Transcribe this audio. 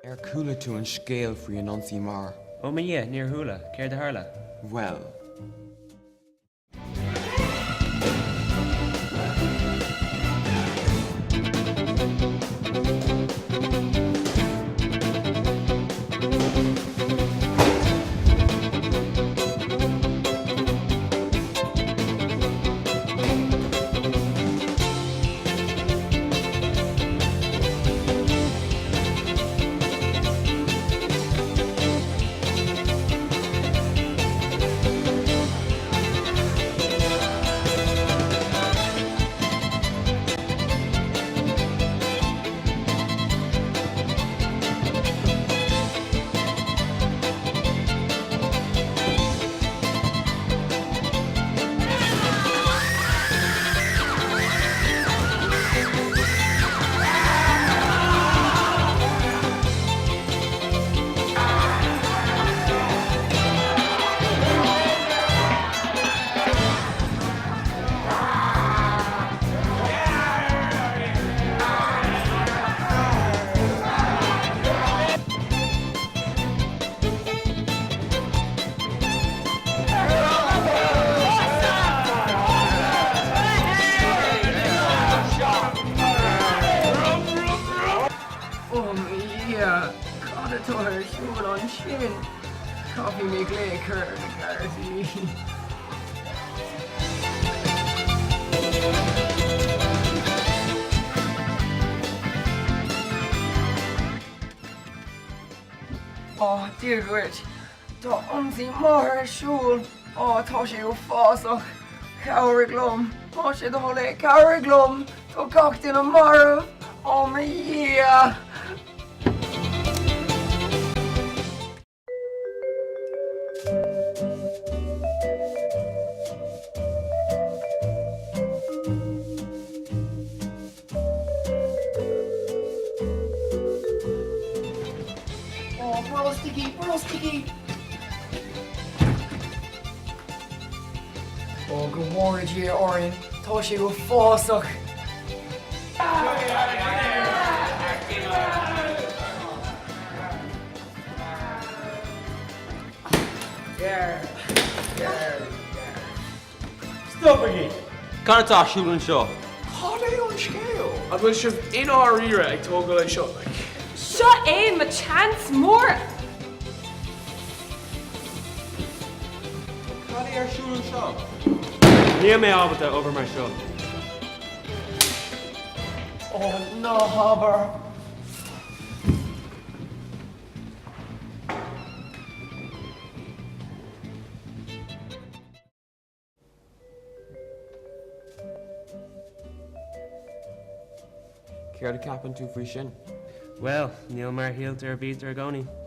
Ar chuala tú an scéal faoi an ionsaí mór? Ó mo Dhia, níor chuala. Céard a tharla? Bhuel. Ó mo Dhia, cad atá ar siúl ansin? Caithfidh mé glao a chur ar na Gardaí. Ó, Dia dhuit. Tá ionsaí mór ar siúl. Ó, tá sé uafásach. Cabhraigh liom. Más é do thoil é, cabhraigh liom. Tá gach duine marbh. Ó mo Dhia! Ó, brostaigí, brostaigí! Ó, go bhfóire Dia orainn, tá sé uafásach! Stopaigí! Cad atá ar siúl anseo? Cad é an scéal? An bhfuil sibh i ndáiríre ag tógáil é seo? Like. Seo é mo chance mór! Cad é ar siúl anseo? Níl mé ábalta obair mar seo. Ó, ná habair! Céard a cheapann tú faoi sin? Bhuel, níl mar a shíltear a bhítear i gcónaí.